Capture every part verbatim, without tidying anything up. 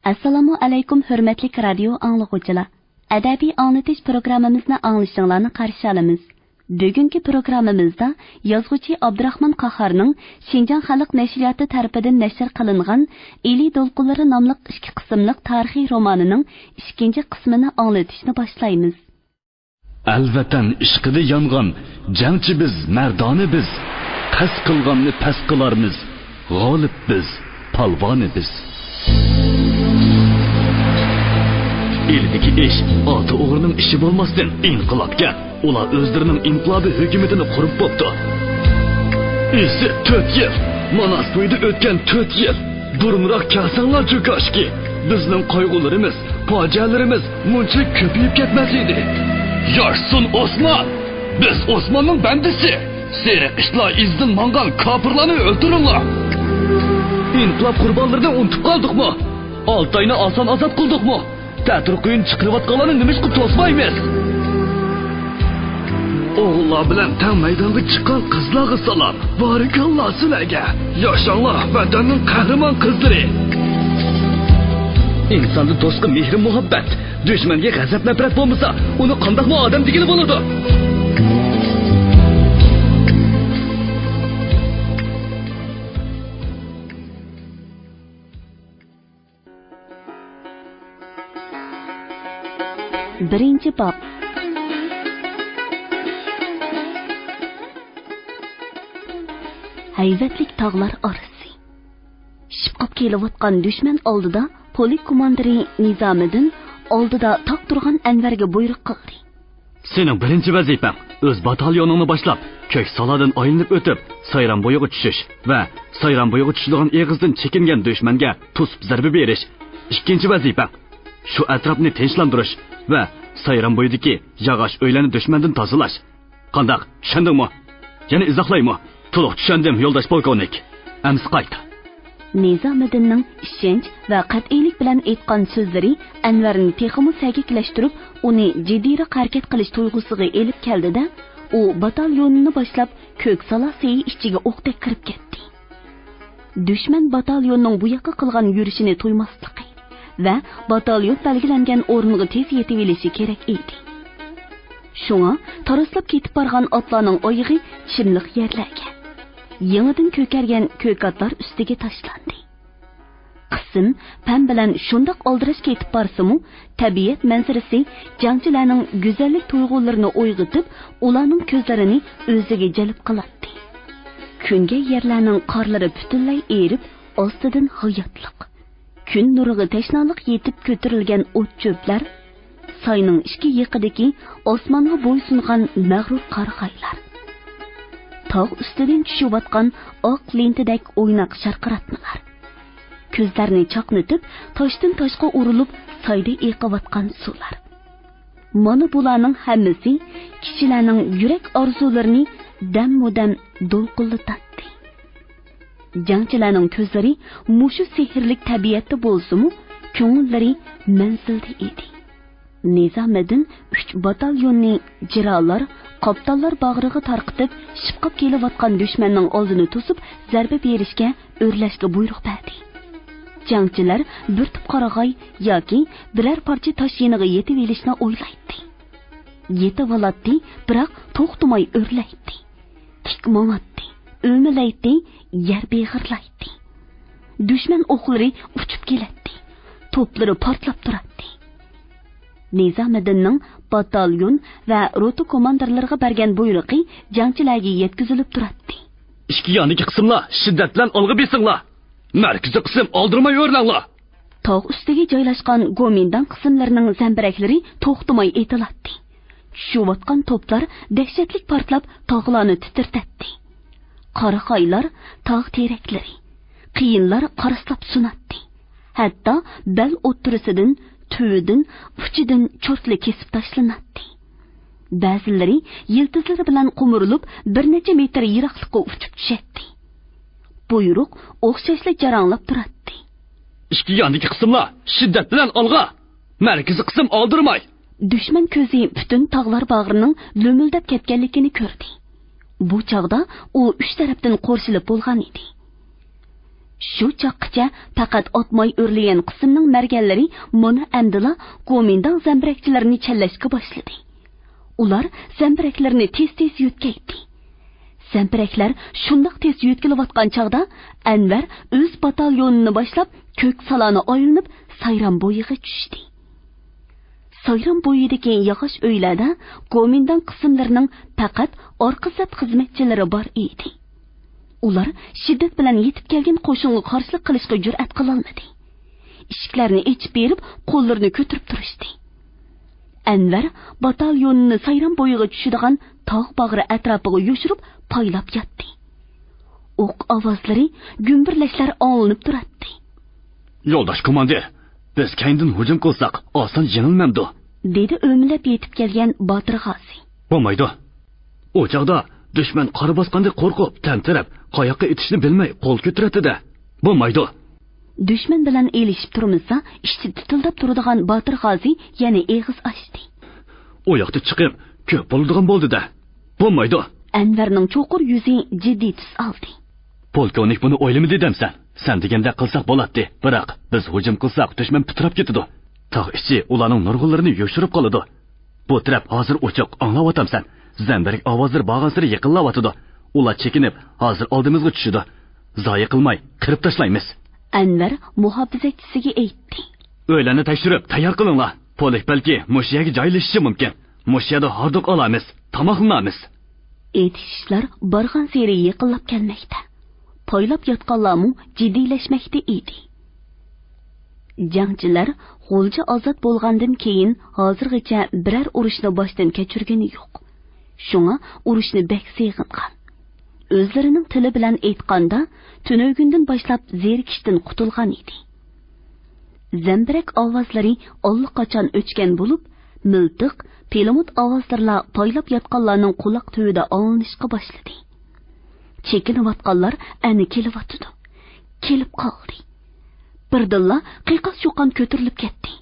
ئەسسالامۇ ئەلەيكۇم، ھۆرمەتلىك رادىيو ئاڭلىغۇچىلار! ئەدەبىي ئاڭلىتىش پروگراممىمىزنى ئاڭلىشىڭلارنى قارشى ئالىمىز. بۈگۈنكى پروگراممىمىزدا يازغۇچى ئابدۇراخمان قاھارنىڭ شىنجاڭ خەلق نەشرىياتى تەرىپىدىن نەشر قىلىنغان ئىلى دولقۇنلىرى ناملىق ئىككى قىسىملىق تارىخىي رومانىنىڭ ئىككىنچى قىسمىنى ئاڭلىتىشنى باشلايمىز. ئەلۋەتەن ئىشقىدا يانغان جەڭچى بىز، مەردانە بىز. پەس قىلغاننى پەس قىلارمىز، غالىب بىز، پالۋانى بىز. ئىلىدىكى ئىش ئالتە ئوغرىنىڭ ئىشى بولماستىن، ئىنقىلابكەن. ئۇلار ئۆزلىرىنىڭ ئىنقىلابىي ھۆكۈمىتىنى قۇرۇپ بوپتۇ. ئىسسىق تۆت يىل، ماناس بويىدا ئۆتكەن تۆت يىل. بۇرۇنراق كەلسەڭلارچۇ كاشكى، بىزنىڭ قايغۇلىرىمىز، پاجىئەلىرىمىز مۇنچىلىك كۆپىيىپ كەتمەس ئىدى. ياشىسۇن ئوسمان! بىز ئوسماننىڭ بەندىسى! سېرىق ئىتلار ئىزىدىن ماڭغان كاپىرلارنى ئۆلتۈرۈڭلار! ئىنقىلاب قۇربانلىرىنى ئۇنتۇپ قالدۇقمۇ؟ ئالتاينى ئاسان ئازاد قىلدۇقمۇ؟ تەتۈر قۇيۇن چىقىرىۋاتقانلارنى نېمىشقا توسمايمىز؟ ئوغۇللار بىلەن تەڭ مەيدانغا چىققان قىزلارغا سالام! بارىكاللا سىلەرگە! ياشاڭلار، ۋەتەننىڭ قەھرىمان قىزلىرى! ئىنساندا دوستقا مېھرى مۇھەببەت، دۈشمەنگە غەزەپ نەپرەت بولمىسا، ئۇنى قانداقمۇ ئادەم دېگىلى بولىدۇ؟ بىرىنچى باب. ھەيۋەتلىك تاغلار ئارىسى. شىپقاپ كېلىۋاتقان دۈشمەن ئالدىدا پولك كوماندىرى نىزامىدىن ئالدىدا تاق تۇرغان ئەنۋەرگە بۇيرۇق قىلدى. سېنىڭ بىرىنچى ۋەزىپەڭ ئۆز باتاليونۇڭنى باشلاپ، كۆك سالادىن ئايلىنىپ ئۆتۈپ، سايرام بويىغا چۈشۈش ۋە سايرام بويىغا چۈشىدىغان ئېغىزدىن چېكىنگەن دۈشمەنگە توسۇپ زەربە بېرىش. ئىككىنچى ۋەزىپەڭ شۇ ئەتراپنى تىنچلاندۇرۇش ۋە سايرام بويىدىكى ياغاچ ئۆيلەرنى دۈشمەندىن تازىلاش. قانداق، چۈشەندىڭمۇ؟ يەنە ئىزاھلايمۇ؟ تولۇق چۈشەندىم، يولداش پولكوۋنىك. ئەمسە قايت. نىزامىدىننىڭ ئىشەنچ ۋە قەتئىيلىك بىلەن ئېيتقان سۆزلىرى ئەنۋەرنى تېخىمۇ سەگەكلەشتۈرۈپ، ئۇنى جىددىيراق ھەرىكەت قىلىش تۇيغۇسىغا ئېلىپ كەلدى-دە، ئۇ باتاليونىنى باشلاپ، كۆك سالا سېيى ئىچىگە ئوقتەك كىرىپ كەتتى. دۈشمەن باتاليوننىڭ بۇ ياققا قىلغان يۈرۈشىنى تۇيماسلىقى ۋە باتاليون بەلگىلەنگەن ئورۇنغا تېز يېتىۋېلىشى كېرەك ئىدى. شۇڭا تاراسلاپ كېتىپ بارغان ئاتلارنىڭ ئايىغى چىملىق يەرلەرگە، يېڭىدىن كۆكەرگەن كۆكاتلار ئۈستىگە تاشلاندى. قىسىم پەم بىلەن شۇنداق ئالدىراش كېتىپ بارسىمۇ، تەبىئەت مەنزىرىسى جەڭچىلەرنىڭ گۈزەللىك تۇيغۇلىرىنى ئويغىتىپ، ئۇلارنىڭ كۆزلىرىنى ئۆزىگە جەلپ قىلاتتى. كۈنگەي يەرلەرنىڭ قارلىرى پۈتۈنلەي ئېرىپ، ئاستىدىن ھاياتلىق، كۈن نۇرىغا تەشنالىق يېتىپ كۆتۈرۈلگەن ئوت-چۆپلەر، ساينىڭ ئىككى يېقىدىكى ئاسمانغا بويسۇنغان مەغرۇر قارىخايلار، تاغ ئۈستىدىن چۈشۈۋاتقان ئاق لېنتىدەك ئويناق شارقىراتمىلار، كۆزلەرنى چاقنىتىپ، تاشتىن تاشقا ئۇرۇلۇپ سايدا ئېقىۋاتقان سۇلار. مانا بۇلارنىڭ ھەممىسى كىشىلەرنىڭ يۈرەك ئارزۇلىرىنى دەممۇدەم دولقۇنلىتاتتى. جەڭچىلەرنىڭ كۆزلىرى مۇشۇ سېھىرلىك تەبىئەتتە بولسىمۇ، كۆڭۈللىرى مەنزىلدە ئىدى. نىزامىدىن ئۈچ باتاليوننى جىرالار، قاپتاللار باغرىغا تارقىتىپ، شىپقاپ كېلىۋاتقان دۈشمەننىڭ ئالدىنى توسۇپ، زەربە بېرىشكە، ئۆرلەشكە بۇيرۇق بەردى. جەڭچىلەر بىر تۈپ قارىغاي ياكى بىرەر پارچە تاش يېنىغا يېتىۋېلىشنى ئويلايتتى. يېتىۋالاتتى، بىراق توختىماي ئۆرلەيتتى. تىك ماڭاتتى، ئۆمىلەيتتى، يەر بېغىرلايتتى. دۈشمەن ئوقلىرى ئۇچۇپ كېلەتتى. توپلىرى پارتلاپ تۇراتتى. نىزامىدىننىڭ باتاليون ۋە روتا كوماندىرلىرىغا بەرگەن بۇيرۇقى جەڭچىلەرگە يەتكۈزۈلۈپ تۇراتتى. ئىككى ياندىكى قىسىملار شىددەت بىلەن ئالغا بېسىڭلار! مەركىزىي قىسىم ئالدىرىماي ئۆرلەڭلار! تاغ ئۈستىگە جايلاشقان گومىنداڭ قىسىملىرىنىڭ زەمبىرەكلىرى توختىماي ئېتىلاتتى. چۈشۈۋاتقان توپلار دەھشەتلىك پارتلاپ، تاغلارنى تىترىتەتتى. قارىخايلار، تاغ تېرەكلىرى، قېيىنلار قارسلاپ سۇناتتى. ھەتتا بەل ئوتتۇرىسىدىن، تۈۋىدىن، ئۇچىدىن چورتلا كېسىپ تاشلىناتتى. بەزىلىرى يىلتىزلىرى بىلەن قومۇرۇلۇپ، بىر نەچچە مېتىر يىراقلىققا ئۇچۇپ چۈشەتتى. بۇيرۇق ئوخشاشلا جاراڭلاپ تۇراتتى. ئىككى ياندىكى قىسىملار شىددەت بىلەن ئالغا! مەركىزىي قىسىم ئالدىرىماي! دۈشمەن كۆزى پۈتۈن تاغلار باغرىنىڭ لۆمۈلدەپ كەتكەنلىكىنى كۆردى. بۇ چاغدا ئۇ ئۈچ تەرەپتىن قورشىلىپ بولغان ئىدى. شۇ چاغقىچە پەقەت ئاتماي ئۆرلىگەن قىسىمنىڭ مەرگەنلىرى مانا ئەمدىلا گومىنداڭ زەمبىرەكچىلىرىنى چەنلەشكە باشلىدى. ئۇلار زەمبىرەكلىرىنى تېز-تېز يۆتكەيتتى. زەمبىرەكلەر شۇنداق تېز يۆتكىلىۋاتقان چاغدا ئەنۋەر ئۆز باتاليونىنى باشلاپ، كۆك سالانا ئايلىنىپ، سايرام بويىغا چۈشتى. سايرام بويىدىكى ياغاچ ئۆيلەردە گومىنداڭ قىسىملىرىنىڭ پەقەت ئارقا سەپ خىزمەتچىلىرى بار ئىدى. ئۇلار شىددەت بىلەن يېتىپ كەلگەن قوشۇنغا قارشىلىق قىلىشقا جۈرئەت قىلالمىدى. ئىشىكلەرنى ئېچىپ بېرىپ، قوللىرىنى كۆتۈرۈپ تۇرۇشتى. ئەنۋەر باتاليونىنى سايرام بويىغا چۈشىدىغان تاغ باغرى ئەتراپىغا يوشۇرۇپ پايلاپ ياتتى. ئوق ئاۋازلىرى، گۈمبۈرلەشلەر ئاڭلىنىپ تۇراتتى. يولداش كوماندىر، بىز كەينىدىن ھۇجۇم قىلساق، ئاسان يېڭىلمەمدۇ؟ دېدى ئۆمىلەپ يېتىپ كەلگەن باتىر غازى. بولمايدۇ. ئۇ چاغدا دۈشمەن قارا باسقاندەك قورقۇپ، تەمتىرەپ، قاياققا ئېتىشنى بىلمەي قول كۆتۈرەتتى-دە. بولمايدۇ. دۈشمەن بىلەن ئېلىشىپ تۇرمىسا، ئىچى تىتىلداپ تۇرىدىغان باتىر غازى يەنە ئېغىز ئاچتى. ئۇ ياقتا چىقىم كۆپ بولىدىغان بولدى-دە. بولمايدۇ. ئەنۋەرنىڭ چوقۇر يۈزى جىددىي تۈس ئالدى. پولكوۋنىك بۇنى ئويلىمىدى دەمسەن؟ سەن دېگەندەك قىلساق بولاتتى، بىراق بىز ھۇجۇم قىلساق، دۈشمەن پىتىراپ كېتىدۇ. تاغ ئىچى ئۇلارنىڭ نۇرغۇنلىرىنى يوشۇرۇپ قالىدۇ. بۇ تەرەپ ھازىر ئوچۇق، ئاڭلاۋاتامسەن؟ زەمبىرەك ئاۋازلىرى بارغانسېرى يېقىنلاۋاتىدۇ. ئۇلار چېكىنىپ، ھازىر ئالدىمىزغا چۈشىدۇ. زايە قىلماي، قىرىپ تاشلايمىز. ئەنۋەر مۇھاپىزەتچىسىگە ئېيتتى. ئۆيلەرنى تەكشۈرۈپ، تەييار قىلىڭلار. پولك بەلكى مۇشۇ يەرگە جايلىشىشى مۇمكىن. مۇشۇ يەردە ھاردۇق ئالىمىز، تاماقلىنىمىز. ئېتىشىشلار بارغانسېرى يېقىنلاپ كەلمەكتە. پايلاپ ياتقانلارمۇ جىددىيلەشمەكتە ئىدى. جەڭچىلەر غۇلجا ئازاد بولغاندىن كېيىن ھازىرغىچە بىرەر ئۇرۇشنى باشتىن كەچۈرگىنى يوق. شۇڭا ئۇرۇشنى بەك سېغىنغان. ئۆزلىرىنىڭ تىلى بىلەن ئېيتقاندا، تۈنۈگۈندىن باشلاپ زېرىكىشتىن قۇتۇلغان ئىدى. زەمبىرەك ئاۋازلىرى ئاللىقاچان ئۆچكەن بولۇپ، مىلتىق، پىلىموت ئاۋازلىرىلا پايلاپ ياتقانلارنىڭ قۇلاق تۈۋىدە ئاڭلىنىشقا باشلىدى. چېكىنىۋاتقانلار ئەنە كېلىۋاتىدۇ. كېلىپ قالدى. بىردىنلا قىيقاس-چۇقان كۆتۈرۈلۈپ كەتتى.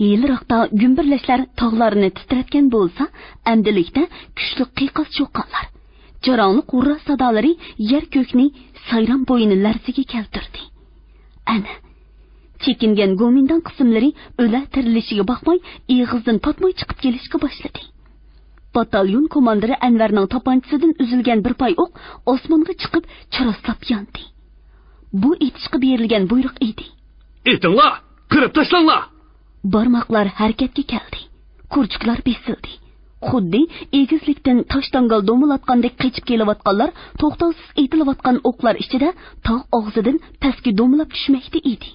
ھېلىراقتا گۈمبۈرلەشلەر تاغلارنى تىترەتكەن بولسا، ئەمدىلىكتە كۈچلۈك قىيقاس-چۇقانلار، جاراڭلىق ھۇررا سادالىرى يەر-كۆكنى، سايرام بويىنى لەرزىگە كەلتۈردى. ئەنە، چېكىنگەن گومىنداڭ قىسىملىرى ئۆلە تىرىلىشىگە باقماي، ئېغىزدىن پاتماي چىقىپ كېلىشكە باشلىدى. باتاليون كوماندىرى ئەنۋەرنىڭ تاپانچىسىدىن ئۈزۈلگەن بىر پاي ئوق ئاسمانغا چىقىپ چاراسلاپ ياندى. بۇ ئېتىشقا بېرىلگەن بۇيرۇق ئىدى. ئېتىڭلار! قىرىپ تاشلاڭلار! بارماقلار ھەرىكەتكە كەلدى. كۇرچۇكلار بېسىلدى. خۇددى ئېگىزلىكتىن تاش-تاڭگال دومىلاتقاندەك قېچىپ كېلىۋاتقانلار توختاۋسىز ئېتىلىۋاتقان ئوقلار ئىچىدە تاغ ئاغزىدىن پەسكە دومىلاپ چۈشمەكتە ئىدى.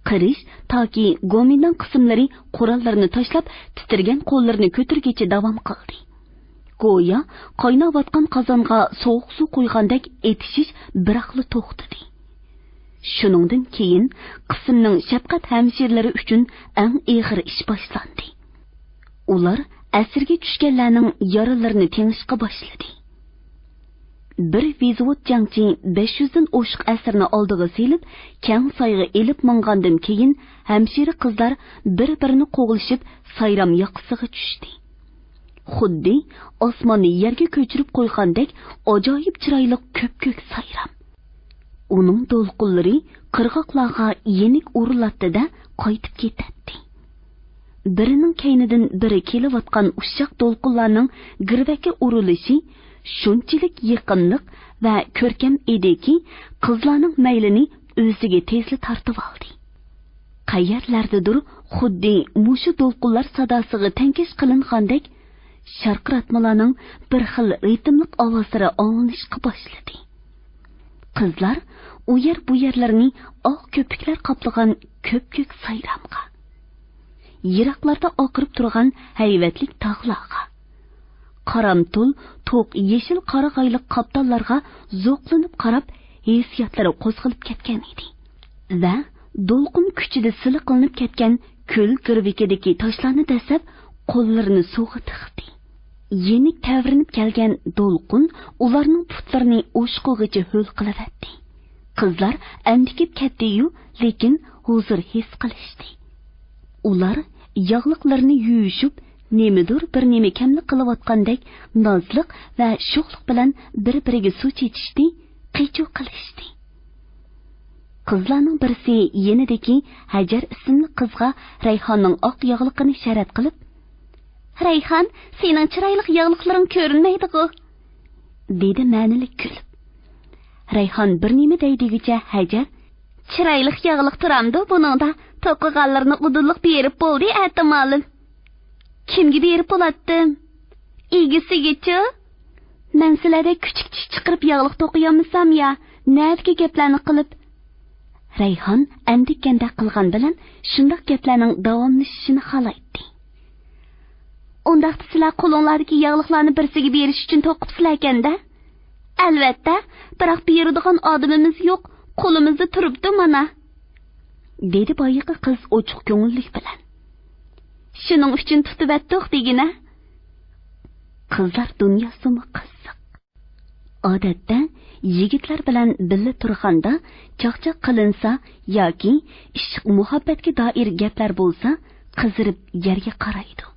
قىرىش تاكى گومىنداڭ قىسىملىرى قوراللىرىنى تاشلاپ، تىترىگەن قوللىرىنى كۆتۈرگىچە داۋام قىلدى. گويا قايناۋاتقان قازانغا سوغۇق سۇ قۇيغاندەك ئېتىشىش بىراقلا توختىدى. شۇنىڭدىن كېيىن قىسىمنىڭ شەپقەت ھەمشىرىلىرى ئۈچۈن ئەڭ ئېغىر ئىش باشلاندى. ئۇلار ئەسىرگە چۈشكەنلەرنىڭ يارىلىرىنى تېڭىشقا باشلىدى. بىر ۋېزىۋود جەڭچى بەش يۈزدىن ئوشۇق ئەسىرنى ئالدىغا سېلىپ، كەڭ سايغا ئېلىپ ماڭغاندىن كېيىن، ھەمشىرە قىزلار بىر-بىرىنى قوغلىشىپ، سايرام ياقىسىغا چۈشتى. خۇددى ئاسماننى يەرگە كۆچۈرۈپ قويغاندەك ئاجايىپ چىرايلىق كۆپكۆك سايرام. ئۇنىڭ دولقۇنلىرى قىرغاقلارغا يېنىك ئۇرۇلاتتى-دە، قايتىپ كېتەتتى. بىرىنىڭ كەينىدىن بىرى كېلىۋاتقان ئۇششاق دولقۇنلارنىڭ گىرۋەككە ئۇرۇلۇشى شۇنچىلىك يېقىملىق ۋە كۆركەم ئىدىكى، قىزلارنىڭ مەيلىنى ئۆزىگە تېزلا تارتىۋالدى. قەيەرلەردىدۇر خۇددى مۇشۇ دولقۇنلار ساداسىغا تەڭكەش قىلىنغاندەك شارقىراتمىلارنىڭ بىر خىل رىتىملىق ئاۋازلىرى ئاڭلىنىشقا باشلىدى. قىزلار ئۇ يەر-بۇ يەرلىرىنى ئاق كۆپۈكلەر قاپلىغان كۆپكۆك سايرامغا، يىراقلاردا ئاقىرىپ تۇرغان ھەيۋەتلىك تاغلارغا، قارامتۇل توق يېشىل قارىغايلىق قاپتاللارغا زوقلىنىپ قاراپ، ھېسسىياتلىرى قوزغىلىپ كەتكەن ئىدى ۋە دولقۇن كۈچىدە سىلىقلىنىپ كەتكەن كۆل گىرۋىكىدىكى تاشلارنى دەسسەپ، قوللىرىنى سۇغا تىقتى. يېنىك تەۋرىنىپ كەلگەن دولقۇن ئۇلارنىڭ پۇتلىرىنى ئوشۇقىغىچە ھۆل قىلىۋەتتى. قىزلار ئەندىكىپ كەتتى-يۇ، لېكىن ھۇزۇر ھېس قىلىشتى. ئۇلار ياغلىقلىرىنى يۇيۇشۇپ، نېمىدۇر بىر نېمە كەملىك قىلىۋاتقاندەك نازلىق ۋە شوخلۇق بىلەن بىر-بىرىگە سۇ چېچىشتى، قىچۇ قىلىشتى. قىزلارنىڭ بىرسى يېنىدىكى ھەجەر ئىسىملىك قىزغا رەيھاننىڭ ئاق ياغلىقىنى شەرەت قىلىپ، «رەيھان، سېنىڭ چىرايلىق ياغلىقلىرىڭ كۆرۈنمەيدىغۇ؟» دېدى مەنىلىك كۈلۈپ. رەيھان بىر نېمە دەي دېگۈچە ھەجەر، «چىرايلىق ياغلىق تۇرامدۇ بۇنىڭدا؟ توقۇغانلىرىنى ئۇدۇللۇق بېرىپ بولدى ئەتىمالىم.» «كىمگە بېرىپ بولاتتىم؟ ئىگىسىگىچۇ؟ مەن سىلەردەك كۈچۈك چىش چىقىرىپ ياغلىق توقۇيالمىسام يا نەدىكى گەپلەرنى قىلىپ؟» رەيھان ئەندىككەندەك قىلغان بىلەن شۇنداق گەپلەرنىڭ داۋاملىشىشىنى خالايتتى. «ئۇنداقتا سىلەر قولۇڭلاردىكى ياغلىقلارنى بىرسىگە بېرىش ئۈچۈن توقۇپسىلەركەندە؟» «ئەلۋەتتە، بىراق بېرىدىغان ئادىمىمىز يوق، قولىمىزدا تۇرۇپتۇ مانا.» دېدى بايىقى قىز ئوچۇق كۆڭۈللۈك بىلەن. «شۇنىڭ ئۈچۈن تۇتۇۋەتتۇق دېگىنە.» قىزلار دۇنياسىمۇ قىزىق. ئادەتتە يىگىتلەر بىلەن بىللە تۇرغاندا چاقچاق قىلىنسا ياكى ئىشق مۇھەببەتكە دائىر گەپلەر بولسا قىزىرىپ يەرگە قارايدۇ.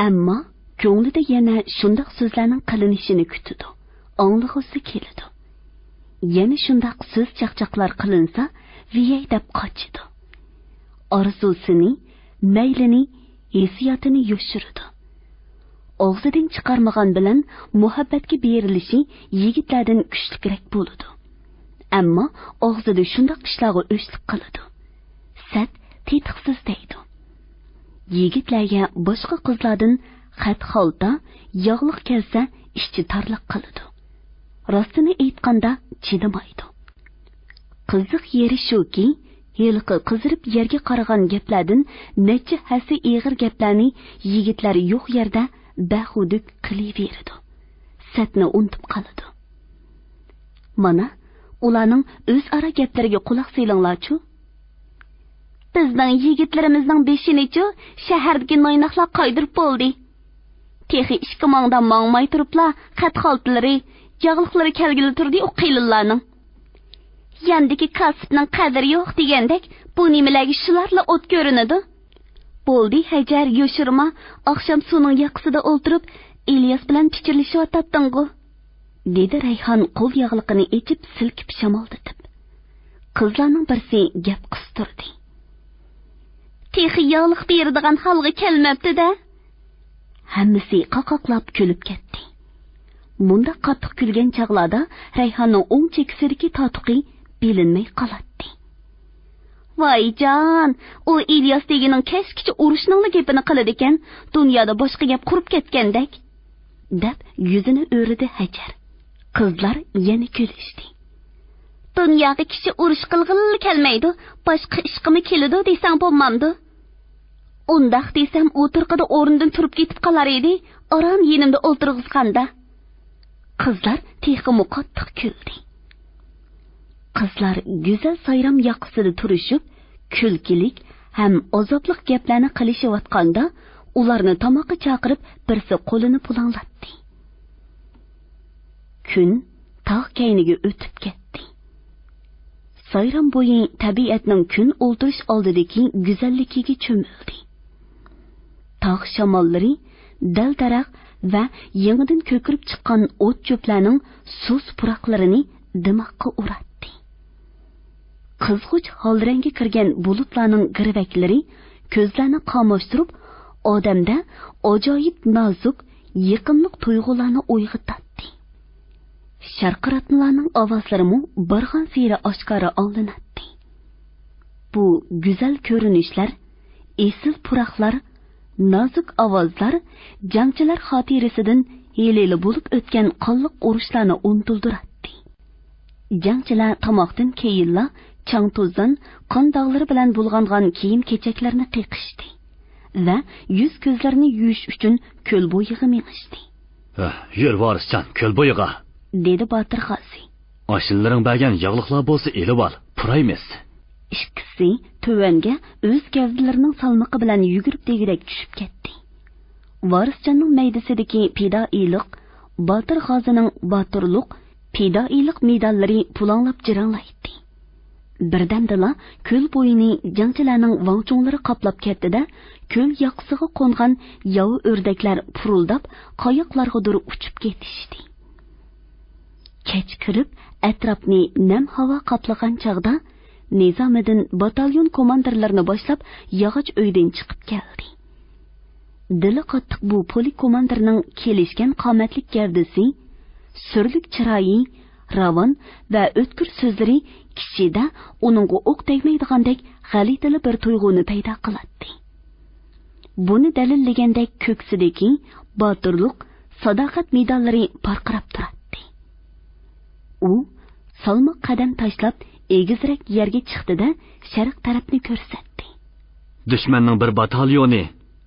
ئەمما كۆڭلىدە يەنە شۇنداق سۆزلەرنىڭ قىلىنىشىنى كۈتىدۇ، ئاڭلىغۇسى كېلىدۇ. يەنە شۇنداق سۆز چاقچاقلار قىلىنسا ۋىيەي دەپ قاچىدۇ. ئارزۇسىنى، مەيلىنى، ھېسسىياتىنى يوشۇرىدۇ. ئاغزىدىن چىقارمىغان بىلەن مۇھەببەتكە بېرىلىشى يىگىتلەردىن كۈچلۈكرەك بولىدۇ. ئەمما ئاغزىدا شۇنداق ئىشلارغا ئۆچلۈك قىلىدۇ. سەت تېتىقسىز دەيدۇ. يىگىتلەرگە باشقا قىزلاردىن خەت خالتا، ياغلىق كەلسە ئىچى تارلىق قىلىدۇ. راستىنى ئېيتقاندا چىدىمايدۇ. قىزىق يېرى شۇكى، ھېلىقى قىزىرىپ يەرگە قارىغان گەپلەردىن نەچچە ھەسسە ئېغىر گەپلەرنى يىگىتلەر يوق يەردە بەھۇدۈك قىلىۋېرىدۇ. سەتنى ئۇنتۇپ قالىدۇ. مانا، ئۇلارنىڭ ئۆزئارا گەپلىرىگە قۇلاق سېلىڭلارچۇ. بىزنىڭ يىگىتلىرىمىزنىڭ بېشىنىچۇ شەھەردىكى نايناقلار قايدۇرۇپ بولدى. تېخى ئىككى ماڭدا ماڭماي تۇرۇپلا خەت خالتىلىرى، ياغلىقلىرى كەلگىلى تۇردى ئۇ قېلىنلارنىڭ. ياندىكى كاسىپنىڭ قەدرى يوق دېگەندەك، بۇ نېمىلەرگە شۇلارلا ئوت كۆرۈنىدۇ. بولدى ھەجەر، يوشۇرما، ئاخشام سۇنىڭ ياقىسىدا ئولتۇرۇپ ئىلياس بىلەن پىچىرلىشىۋاتاتتىڭغۇ. دېدى رەيھان قول ياغلىقىنى ئېچىپ سىلكىپ شامالدىتىپ. قىزلارنىڭ بىرسى گەپ قىستۇردى. تېخى ياغلىق بېرىدىغان ھالغا كەلمەپتۇ-دە. ھەممىسى قاقاقلاپ كۈلۈپ كەتتى. مۇنداق قاتتىق كۈلگەن چاغلاردا رەيھاننىڭ ئوڭ چېكىسىدىكى تاتۇقى بىلىنمەي قالاتتى. ۋايجان، ئۇ ئىلياس دېگىنىڭ كەچكىچە ئۇرۇشنىڭلا گېپىنى قىلىدىكەن، دۇنيادا باشقا گەپ قۇرۇپ كەتكەندەك. دەپ يۈزىنى ئۆرۈدى ھەجەر. قىزلار يەنە كۈلۈشتى. دۇنياغا كىشى ئۇرۇش قىلغىلىلا كەلمەيدۇ، باشقا ئىشقىمۇ كېلىدۇ دېسەڭ بولمامدۇ؟ ئۇنداق دېسەم ئۇ تۇرقىدا ئورنىدىن تۇرۇپ كېتىپ قالار ئىدى، ئاران يېنىمدا ئولتۇرغۇزغاندا. قىزلار تېخىمۇ قاتتىق كۈلدى. قىزلار گۈزەل سايرام ياقىسىدا تۇرۇشۇپ، كۈلكىلىك ھەم ئازابلىق گەپلەرنى قىلىشىۋاتقاندا، ئۇلارنى تاماققا چاقىرىپ، بىرسى قولىنى پۇلاڭلاتتى. كۈن تاغ كەينىگە ئۆتۈپ كەتتى. سايرام بويى تەبىئەتنىڭ كۈن ئولتۇرۇش ئالدىدىكى گۈزەللىكىگە چۆمۈلدى. تاغ شاماللىرى دەل-دەرەخ ۋە يېڭىدىن كۆكىرىپ چىققان ئوت-چۆپلەرنىڭ سۇس پۇراقلىرىنى دىماققا ئۇراتتى. قىزغۇچ ھالرەڭگە كىرگەن بۇلۇتلارنىڭ گىرۋەكلىرى كۆزلەرنى قاماشتۇرۇپ، ئادەمدە ئاجايىپ نازۇك، يېقىملىق تۇيغۇلارنى ئويغىتاتتى. شارقىراتمىلارنىڭ ئاۋازلىرىمۇ بارغانسېرى ئاشكارا ئاڭلىناتتى. بۇ گۈزەل كۆرۈنۈشلەر، ئېسىل پۇراقلار، نازۇك ئاۋازلار جەڭچىلەر خاتىرىسىدىن ھېلىلا بولۇپ ئۆتكەن قانلىق ئۇرۇشلارنى ئۇنتۇلدۇراتتى. جەڭچىلەر تاماقتىن كېيىنلا چاڭ-توزان، قان داغلىرى بىلەن بۇلغانغان كىيىم-كېچەكلىرىنى قېقىشتى ۋە يۈز-كۆزلىرىنى يۇيۇش ئۈچۈن كۆل بويىغا مېڭىشتى. «ھە، يۈر، ۋارىسجان، كۆل بويىغا!» دېدى باتۇر غازى. «ئاشنىلىرىڭ بەرگەن ياغلىقلار بولسا ئېلىۋال، پۇرايمىز.» ئىككىسى تۆۋەنگە ئۆز گەۋدىلىرىنىڭ سالمىقى بىلەن يۈگۈرۈپ دېگۈدەك چۈشۈپ كەتتى. ۋارىسجاننىڭ مەيدىسىدىكى پىدائىيلىق، باتۇر غازىنىڭ باتۇرلۇق، پىدائىيلىق مېداللىرى پۇلاڭلاپ جىرىڭلايتتى. بىردەمدىلا كۆل بويىنى جەڭچىلەرنىڭ ۋاڭچۇڭلىرى قاپلاپ كەتتى-دە، كۆل ياقىسىغا قونغان ياۋا ئۆردەكلەر پۇرۇلداپ، قاياقلارغىدۇر ئۇچۇپ كېتىشتى. كەچ كىرىپ، ئەتراپنى نەم ھاۋا قاپلىغان چاغدا، نىزامىدىن باتاليون كوماندىرلىرىنى باشلاپ ياغاچ ئۆيدىن چىقىپ كەلدى. دىلى قاتتىق بۇ پولك كوماندىرنىڭ كېلىشكەن قامەتلىك گەۋدىسى، سۈرلۈك چىرايى، راۋان ۋە ئۆتكۈر سۆزلىرى كىشىدە ئۇنىڭغا ئوق تەگمەيدىغاندەك غەلىتىلا بىر تۇيغۇنى پەيدا قىلاتتى. بۇنى دەلىللىگەندەك كۆكسىدىكى باتۇرلۇق، ساداقەت مېداللىرى پارقىراپ تۇراتتى. ئۇ سالماق قەدەم تاشلاپ، ئېگىزرەك يەرگە چىقتى-دە، شەرق تەرەپنى كۆرسەتتى. دۈشمەننىڭ بىر باتاليونى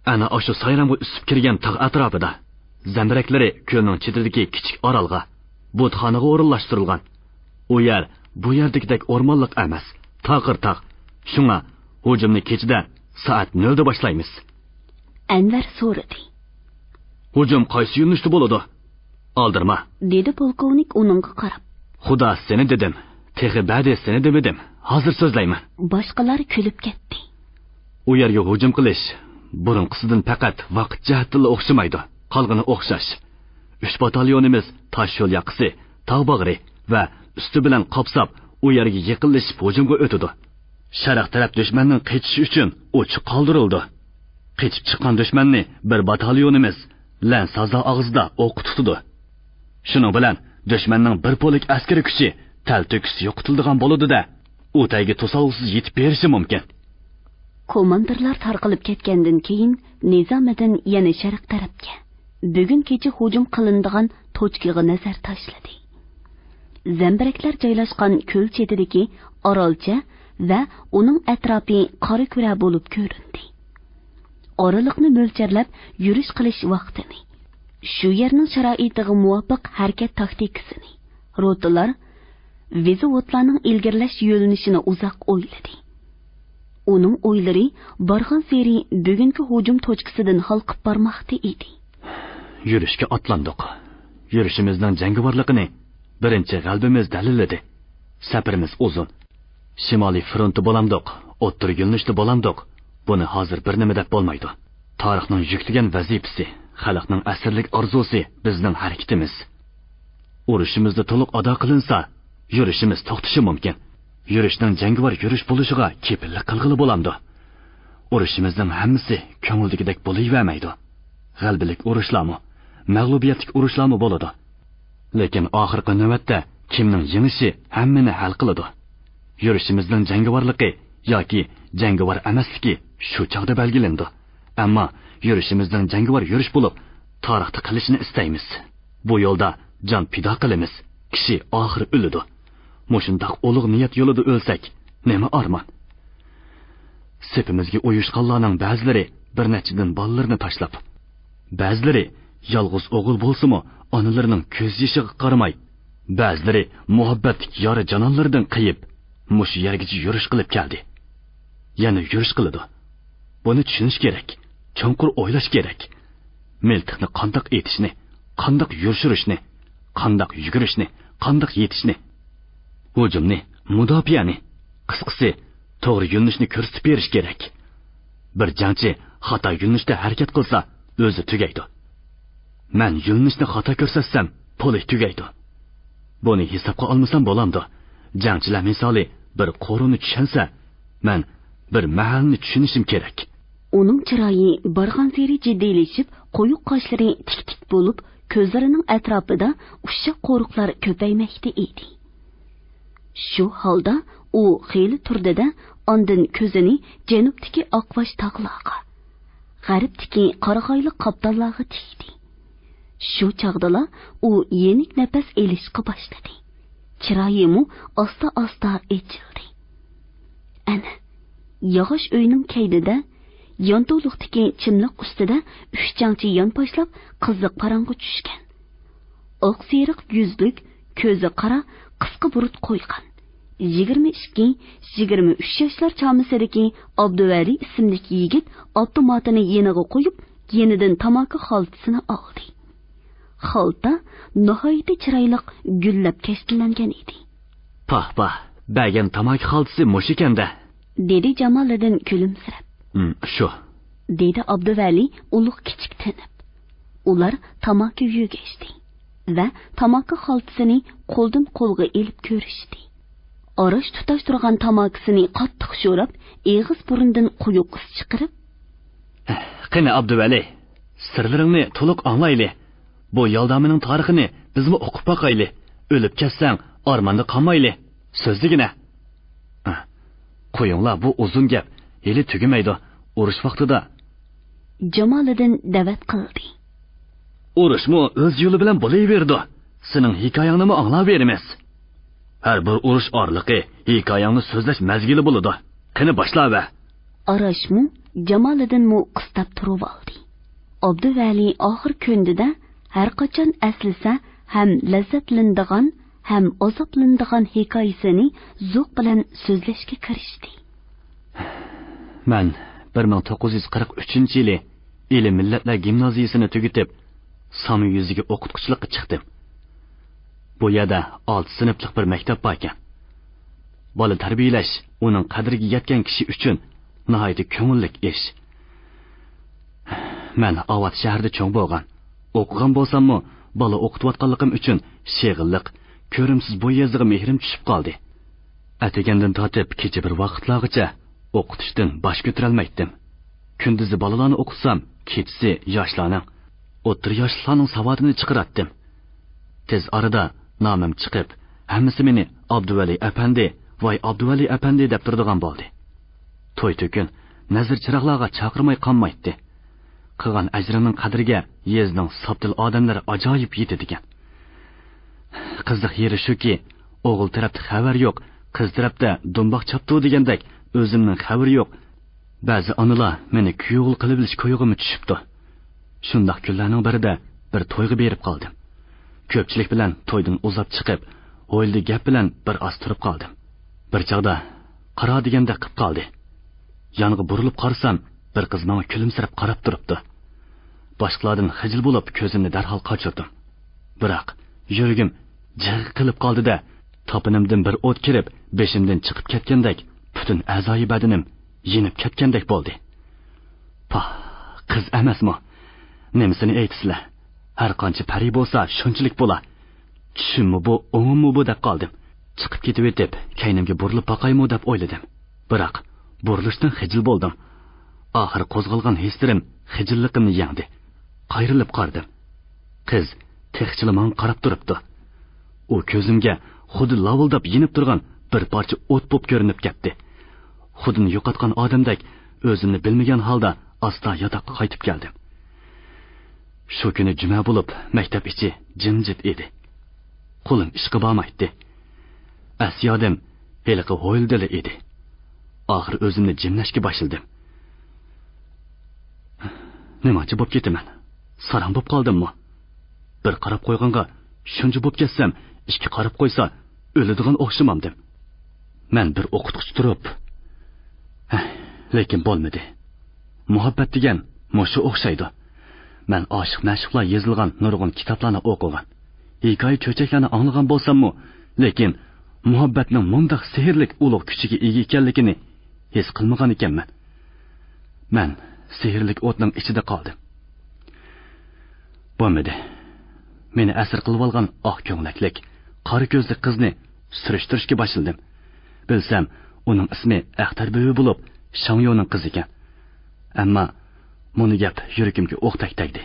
ئەنە ئاشۇ سايرامغا ئۈسۈپ كىرگەن تاغ ئەتراپىدا، زەمبىرەكلىرى كۆلنىڭ چېتىدىكى كىچىك ئارالغا، بۇتخانىغا ئورۇنلاشتۇرۇلغان. ئۇ يەر بۇ يەردىكىدەك ئورمانلىق ئەمەس، تاقىر تاغ. شۇڭا ھۇجۇمنى كېچىدە سائەت نۆلدە باشلايمىز. ئەنۋەر سورىدى. ھۇجۇم قايسى يۆنىلىشتە بولىدۇ؟ ئالدىرىما، دېدى پولكوۋنىك ئۇنىڭغا قاراپ. خۇدا سېنى دېدىم، تېخى بەدى سېنى دېمىدىم، ھازىر سۆزلەيمەن. باشقىلار كۈلۈپ كەتتى. ئۇ يەرگە ھۇجۇم قىلىش بۇرۇنقىسىدىن پەقەت ۋاقىت جەھەتتىنلا ئوخشىمايدۇ. قالغىنى ئوخشاش. ئۈچ باتاليونىمىز تاش يول ياقىسى، تاغ باغرى ۋە ئۈستى بىلەن قاپساپ، ئۇ يەرگە يېقىنلىشىپ ھۇجۇمغا ئۆتىدۇ. شەرق تەرەپ دۈشمەننىڭ قېچىشى ئۈچۈن ئوچۇق قالدۇرۇلىدۇ. قېچىپ چىققان دۈشمەننى بىر باتاليونىمىز لەنسازا ئاغزىدا ئوققا تۇتىدۇ. شۇنىڭ بىلەن دۈشمەننىڭ بىر پولك ئەسكىرىي كۈچى تەلتۆكۈس يوقىتىلىدىغان بولىدۇ-دە، ئۇ تەگە توسالغۇسىز يېتىپ بېرىشى مۇمكىن. كوماندىرلار تارقىلىپ كەتكەندىن كېيىن، نىزامىدىن يەنە شەرق تەرەپكە، بۈگۈن كېچە ھۇجۇم قىلىنىدىغان توچكىغا نەزەر تاشلىدى. زەمبىرەكلەر جايلاشقان كۆل چېتىدىكى ئارالچە ۋە ئۇنىڭ ئەتراپى قارا كۈرە بولۇپ كۆرۈندى. ئارىلىقنى مۆلچەرلەپ يۈرۈش قىلىش ۋاقتىنى، شۇ يەرنىڭ شارائىتىغا مۇۋاپىق ھەرىكەت تاكتىكىسىنى، روتىلار، ۋېزىۋودلارنىڭ ئىلگىرىلەش يۆنىلىشىنى ئۇزاق ئويلىدى. ئۇنىڭ ئويلىرى بارغانسېرى بۈگۈنكى ھۇجۇم توچكىسىدىن ھالقىپ بارماقتا ئىدى. يۈرۈشكە ئاتلاندۇق. يۈرۈشىمىزنىڭ جەڭگىۋارلىقىنى بىرىنچى غەلىبىمىز دەلىللىدى. سەپىرىمىز ئۇزۇن. شىمالىي فرونتتا بولامدۇق، ئوتتۇرا يۆنىلىشتە بولامدۇق، بۇنى ھازىر بىر نېمە دەپ بولمايدۇ. تارىخنىڭ يۈكلىگەن ۋەزىپىسى، خەلقنىڭ ئەسىرلىك ئارزۇسى بىزنىڭ ھەرىكىتىمىز. ئۇرۇشىمىزدا تولۇق ئادا قىلىنسا، يۈرۈشىمىز توختىشى مۇمكىن. يۈرۈشنىڭ جەڭگىۋار يۈرۈش بولۇشىغا كېپىللىك قىلغىلى بولامدۇ؟ ئۇرۇشىمىزنىڭ ھەممىسى كۆڭۈلدىكىدەك بولۇۋەرمەيدۇ. غەلىبىلىك ئۇرۇشلارمۇ، مەغلۇبىيەتلىك ئۇرۇشلارمۇ بولىدۇ. لېكىن ئاخىرقى نۆۋەتتە كىمنىڭ يېڭىشى ھەممىنى ھەل قىلىدۇ. يۈرۈشىمىزنىڭ جەڭگىۋارلىقى ياكى جەڭگىۋار ئەمەسلىكى شۇ چاغدا بەلگىلىنىدۇ. ئەمما يۈرۈشىمىزنىڭ جەڭگىۋار يۈرۈش بولۇپ، تارىختا قېلىشىنى ئىستەيمىز. بۇ يولدا جان پىدا قىلىمىز. كىشى ئاخىرى ئۆلىدۇ. مۇشۇنداق ئۇلۇغ نىيەت يولىدا ئۆلسەك، نېمە ئارمان؟ سېپىمىزگە ئۇيۇشقانلارنىڭ بەزىلىرى بىر نەچچىدىن بالىلىرىنى تاشلاپ، بەزىلىرى يالغۇز ئوغۇل بولسىمۇ، ئانىلىرىنىڭ كۆز يېشىغا قارىماي، بەزىلىرى مۇھەببەتلىك يارى جانانلىرىدىن قېيىپ، مۇشۇ يەرگىچە يۈرۈش قىلىپ كەلدى. يەنە يۈرۈش قىلىدۇ. بۇنى چۈشىنىش كېرەك. چوڭقۇر ئويلاش كېرەك. مىلتىقنى قانداق ئېتىشنى، قانداق يوشۇرۇشنى، قانداق يۈگۈرۈشنى، قانداق يېتىشنى، ھۇجۇمنى، مۇداپىئەنى، قىسقىسى، توغرا يۆنىلىشنى كۆرسىتىپ بېرىش كېرەك. بىر جەڭچى خاتا يۆنىلىشتە ھەرىكەت قىلسا، ئۆزى تۈگەيدۇ. مەن يۆنىلىشنى خاتا كۆرسەتسەم، پولى تۈگەيدۇ. بۇنى ھېسابقا ئالمىسام بولامدۇ؟ جەڭچىلەر مىسالى بىر قورۇنى چۈشەنسە، مەن بىر مەھەلنى چۈشىنىشىم كېرەك. ئۇنىڭ چىرايى بارغانسېرى جىددىيلىشىپ، قويۇق قاشلىرى تىك-تىك بولۇپ، كۆزلىرىنىڭ ئەتراپىدا ئۇششاق قورۇقلار كۆپەيمەكتە ئىدى. شۇ ھالدا ئۇ خېلى تۇردى-دە، ئاندىن كۆزىنى جەنۇبتىكى ئاقۋاش تاغلارغا، غەربتىكى قارىغايلىق قاپتاللارغا تىكتى. شۇ چاغدىلا ئۇ يېنىك نەپەس ئېلىشقا باشلىدى. چىرايىمۇ ئاستا-ئاستا ئېچىلدى. ئەنە، ياغاچ ئۆينىڭ كەينىدە، يانتۇلۇقتىكى چىملىق ئۈستىدە ئۈچ جەڭچى يانپاشلاپ قىزىق پاراڭغا چۈشكەن. ئاق سېرىق يۈزلۈك، كۆزى قارا، قىسقا بۇرۇت قويغان، يىگىرمە ئىككى، يىگىرمە ئۈچ ياشلار چامىسىدىكى ئابدۇۋەلى ئىسىملىك يىگىت ئاپتوماتىنى يېنىغا قويۇپ، يېنىدىن تاماكا خالتىسىنى ئالدى. خالتا ناھايىتى چىرايلىق گۈللەپ كەشتىلەنگەن ئىدى. پاھ، پاھ، بەرگەن تاماكا خالتىسى مۇشۇ ئىكەن-دە، دېدى جامالىدىن كۈلۈمسىرەپ. ھىم، شۇ، دېدى ئابدۇۋەلى ئۇلۇغ كىچىك تىنىپ. ئۇلار تاماكا يۆگەشتى ۋە تاماكا خالتىسىنى قولدىن قولغا ئېلىپ كۆرۈشتى. ئارىش تۇتاشتۇرغان تاماكىسىنى قاتتىق شوراپ، ئېغىز بۇرنىدىن قويۇق ئىس چىقىرىپ، قېنى، ئابدۇۋەلى، سىرلىرىڭنى تولۇق ئاڭلايلى. بۇ يالدامىنىڭ تارىخىنى بىزمۇ ئوقۇپ باقايلى. ئۆلۈپ كەتسەڭ، ئارماندا قالمايلى. سۆزلىگىنە. قويۇڭلار، بۇ ئۇزۇن گەپ. ھېلى تۈگىمەيدۇ. ئۇرۇش ۋاقتىدا. جامالىدىن دەۋەت قىلدى. ئۇرۇشمۇ ئۆز يولى بىلەن بولۇۋېرىدۇ. سېنىڭ ھېكايەڭنىمۇ ئاڭلاۋېرىمىز. ھەر بىر ئۇرۇش ئارىلىقى ھېكايەڭنى سۆزلەش مەزگىلى بولىدۇ. قېنى، باشلاۋەر. ئاراشمۇ، جامالىدىنمۇ قىستاپ تۇرۇۋالدى. ئابدۇۋەلى ئاخىر كۆندىدە، ھەرقاچان ئەسلىسە ھەم لەززەتلىنىدىغان، ھەم ئازابلىنىدىغان ھېكايىسىنى زوق بىلەن سۆزلەشكە كىرىشتى. مەن بىر مىڭ توققۇز يۈز قىرىق ئۈچىنچى يىلى ئىلى مىللەتلەر گىمنازىيىسىنى تۈگىتىپ، سامى يۈزىگە ئوقۇتقۇچىلىققا چىقتىم. بۇ يەردە ئالتە سىنىپلىق بىر مەكتەپ باركەن. بالا تەربىيەلەش ئۇنىڭ قەدرىگە يەتكەن كىشى ئۈچۈن ناھايىتى كۆڭۈللۈك ئىش. مەن ئاۋات شەھىرىدە چوڭ بولغان. ئوقۇغان بولساممۇ، بالا ئوقۇتۇۋاتقانلىقىم ئۈچۈن شېغىللىق، كۆرۈمسىز بۇ يېزىغا مېھرىم چۈشۈپ قالدى. ئەتىگەندىن تارتىپ كېچە بىر ۋاقىتلارغىچە ئوقۇتۇشتىن باش كۆتۈرەلمەيتتىم. كۈندۈزى بالىلارنى ئوقۇتسام، كېچىسى ياشلارنىڭ، ئوتتۇرا ياشلىقلارنىڭ ساۋاتىنى چىقىراتتىم. تېز ئارىدا نامىم چىقىپ، ھەممىسى مېنى ئابدۇۋەلى ئەپەندى، ۋاي ئابدۇۋەلى ئەپەندى دەپ تۇرىدىغان بولدى. توي-تۆكۈن، نەزىر-چىراغلارغا چاقىرماي قالمايتتى. قىلغان ئەجرىمنىڭ قەدرىگە يېزىنىڭ ساپ دىل ئادەملىرى ئاجايىپ يېتىدىكەن. قىزىق يېرى شۇكى، ئوغۇل تەرەپتە خەۋەر يوق، قىز تەرەپتە دۇمباق چاپتۇ دېگەندەك، ئۆزۈمنىڭ خەۋىرى يوق. بەزى ئانىلار مېنى كۈيئوغۇل قىلىۋېلىش كويىغىمۇ چۈشۈپتۇ. شۇنداق كۈنلەرنىڭ بىرىدە بىر تويغا بېرىپ قالدىم. كۆپچىلىك بىلەن تويدىن ئۇزاپ چىقىپ، ھويلىدا گەپ بىلەن بىر ئاز تۇرۇپ قالدىم. بىر چاغدا قارا دېگەندەك قىپ قالدى. يانغا بۇرۇلۇپ قارىسام، بىر قىز ماڭا كۈلۈمسىرەپ قاراپ تۇرۇپتۇ. باشقىلاردىن خىجىل بولۇپ، كۆزۈمنى دەرھال قاچۇردۇم. بىراق، يۈرىكىم جىغ قىلىپ قالدى-دە، تاپىنىمدىن بىر ئوت كىرىپ، بېشىمدىن چىقىپ كەتكەندەك، پۈتۈن ئەزايى بەدىنىم يېنىپ كەتكەندەك بولدى. پاھ، قىز ئەمەسمۇ؟ نېمىسىنى ئېيتىسىلەر؟ ھەر قانچە پەرى بولسا، شۇنچىلىك بولا. چۈشۈممۇ بۇ، ئوڭۇممۇ بۇ دەپ قالدىم. چىقىپ كېتىۋېتىپ، كەينىمگە بۇرۇلۇپ باقايمۇ دەپ ئويلىدىم. بىراق، بۇرۇلۇشتىن خىجىل بولدۇم. ئاخىر قوزغالغان ھېسلىرىم خىجىللىقىمنى يەڭدى. قايرىلىپ قارىدىم. قىز تېخىچىلا ماڭا قاراپ تۇرۇپتۇ. ئۇ كۆزۈمگە خۇددى لاۋۇلداپ يېنىپ تۇرغان بىر پارچە ئوت بولۇپ كۆرۈنۈپ كەتتى. خۇدىنى يوقاتقان ئادەمدەك ئۆزۈمنى بىلمىگەن ھالدا ئاستا ياتاققا قايتىپ كەلدىم. شۇ كۈنى جۈمە بولۇپ، مەكتەپ ئىچى جىمجىت ئىدى. قولۇم ئىشقا بارمايتتى. ئەس-يادىم ھېلىقى ھويلىدىلا ئىدى. ئاخىر ئۆزۈمنى جىملەشكە باشلىدىم. نېمانچە بوپ كېتىمەن؟ ساراڭ بوپ قالدىممۇ؟ بىر قاراپ قويغانغا شۇنچە بوپ كەتسەم، ئىككى قاراپ قويسا ئۆلىدىغان ئوخشىمامدىم. مەن بىر ئوقۇتقۇچى تۇرۇپ، ھەي، لېكىن بولمىدى. مۇھەببەت دېگەن مۇشۇ ئوخشايدۇ. مەن ئاشىق-مەشۇقلار يېزىلغان نۇرغۇن كىتابلارنى ئوقۇغان، ھېكايە-چۆچەكلەرنى ئاڭلىغان بولساممۇ، لېكىن مۇھەببەتنىڭ مۇنداق سېھىرلىك ئۇلۇغ كۈچىگە ئىگە ئىكەنلىكىنى ھېس قىلمىغان ئىكەنمەن. مەن سېھىرلىك ئوتنىڭ ئىچىدە قالدىم. بولمىدى. مېنى ئەسىر قىلىۋالغان ئاق كۆڭلەكلىك، قارا كۆزلۈك قىزنى سۈرۈشتۈرۈشكە باشلىدىم. بىلسەم، ئۇنىڭ ئىسمى ئەختەر بۈۋى بولۇپ، شاڭيونىڭ قىزى ئىكەن. ئەمما مۇنۇ گەپ يۈرىكىمگە ئوقتەك تەگدى.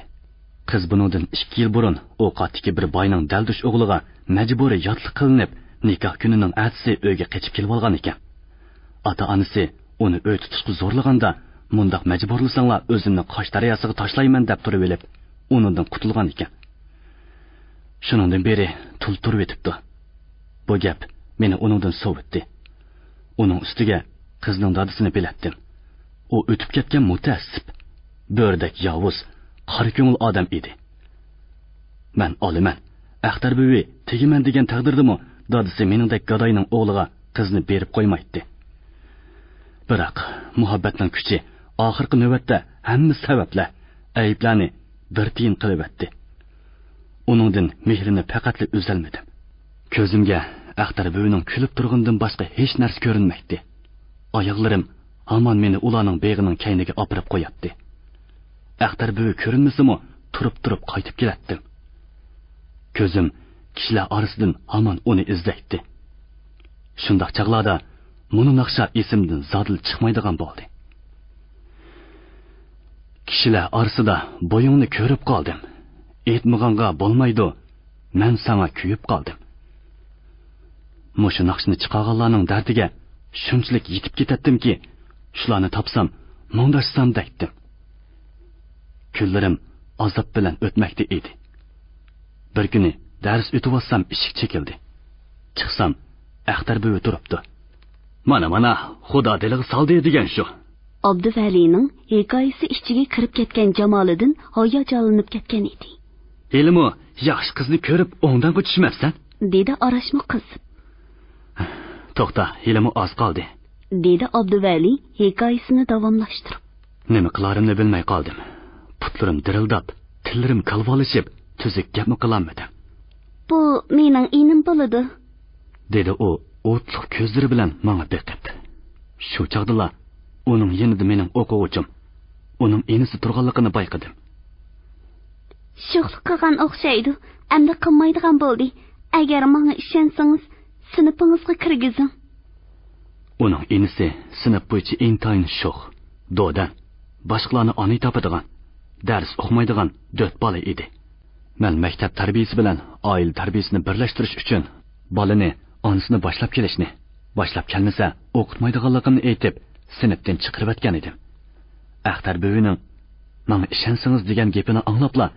قىز بۇنىڭدىن ئىككى يىل بۇرۇن ئوقاتتىكى بىر باينىڭ دەلدۈش ئوغلىغا مەجبۇرىي ياتلىق قىلىنىپ، نىكاھ كۈنىنىڭ ئەتىسى ئۆيگە قېچىپ كېلىۋالغان ئىكەن. ئاتا-ئانىسى ئۇنى ئۆي تۇتۇشقا زورلىغاندا، مۇنداق مەجبۇرلىساڭلار ئۆزۈمنى قاش دەرياسىغا تاشلايمەن دەپ تۇرۇۋېلىپ، ئۇنىڭدىن قۇتۇلغان ئىكەن. شۇنىڭدىن بېرى تۇل تۇرۇۋېتىپتۇ. بۇ گەپ مېنى ئۇنىڭدىن سوۋۇتتى. ئۇنىڭ ئۈستىگە قىزنىڭ دادىسىنى بىلەتتىم. ئۇ ئۆتۈپ كەتكەن مۇتەئەسسىپ، بۆرىدەك ياۋۇز، قارا كۆڭۈل ئادەم ئىدى. مەن ئالىمەن، ئەختەر بۈۋى تېگىمەن دېگەن تەقدىردىمۇ، دادىسى مېنىڭدەك گاداينىڭ ئوغلىغا قىزنى بېرىپ قويمايتتى. بىراق، مۇھەببەتنىڭ كۈچى ئاخىرقى نۆۋەتتە ھەممە سەۋەبلەر، ئەيىبلەرنى بىر تىيىن قىلىۋەتتى. ئۇنىڭدىن مېھرىنى پەقەتلا ئۈزەلمىدىم. كۆزۈمگە ئەختەر بۈۋىنىڭ كۈلۈپ تۇرغىنىدىن باشقا ھېچ نەرسە كۆرۈنمەيتتى. ئاياغلىرىم ھامان مېنى ئۇلارنىڭ بېغىنىڭ كەينىگە ئاپىرىپ قوياتتى. ئەختەر بۈۋى كۆرۈنمىسىمۇ، تۇرۇپ-تۇرۇپ قايتىپ كېلەتتىم. كۆزۈم كىشىلەر ئارىسىدىن ھامان ئۇنى ئىزدەيتتى. شۇنداق چاغلاردا مۇنۇ ناخشا ئېسىمدىن زادىلا چىقمايدىغان بولدى. كىشىلەر ئارىسىدا بويۇڭنى كۆرۈپ قالدىم. ئېيتمىغانغا بولمايدۇ، مەن ساڭا كۆيۈپ قالدىم. مۇشۇ ناخشىنى چىقارغانلارنىڭ دەردىگە شۇنچىلىك يېتىپ كېتەتتىمكى، شۇلارنى تاپسام، مۇڭداشسام دەيتتىم. كۈنلىرىم ئازاب بىلەن ئۆتمەكتە ئىدى. بىر كۈنى دەرس ئۆتۈۋاتسام ئىشىك چېكىلدى. چىقسام، ئەختەر بۈۋى تۇرۇپتۇ. مانا، مانا، خۇدا دىلىغا سالدى دېگەن شۇ. ئابدۇۋەلىنىڭ ھېكايىسى ئىچىگە كىرىپ كەتكەن جامالىدىن ھاياجانلىنىپ كەتكەن ئىدى. ھېلىمۇ ياخشى قىزنى كۆرۈپ ئوڭدانغا چۈشمەپسەن؟ دېدى ئاراشمۇ قىزىپ. توختا، ھېلىمۇ ئاز قالدى. دېدى ئابدۇۋەلى ھېكايىسىنى داۋاملاشتۇرۇپ. نېمە قىلارىمنى بىلمەي قالدىم. پۇتلىرىم دىرىلداپ، تىللىرىم كالۋالىشىپ، تۈزۈك گەپمۇ قىلالمىدىم. بۇ مېنىڭ ئىنىم بولىدۇ. دېدى ئۇ ئوتلۇق كۆزلىرى بىلەن ماڭا بېقىپ. شۇ چاغدىلا ئۇنىڭ يېنىدا مېنىڭ ئوقۇغۇچىم، ئۇنىڭ ئىنىسى تۇرغانلىقىنى بايقىدىم. شوخلۇق قىلغان ئوخشايدۇ. ئەمدى قىلمايدىغان بولدى. ئەگەر ماڭا ئىشەنسىڭىز، سىنىپىڭىزغا كىرگۈزۈڭ. ئۇنىڭ ئىنىسى سىنىپ بويىچە ئىنتايىن شوخ، دودەن، باشقىلارنى ئانىي تاپىدىغان، دەرس ئۇقمايدىغان دۆت بالا ئىدى. مەن مەكتەپ تەربىيىسى بىلەن ئائىلە تەربىيىسىنى بىرلەشتۈرۈش ئۈچۈن بالىنى ئانىسىنى باشلاپ كېلىشنى، باشلاپ كەلمىسە ئوقۇتمايدىغانلىقىمنى ئېيتىپ، سىنىپتىن چىقىرىۋەتكەن ئىدىم. ئەختەر بۈۋىنىڭ «ماڭا ئىشەنسىڭىز» دېگەن گېپىنى ئاڭلاپلا،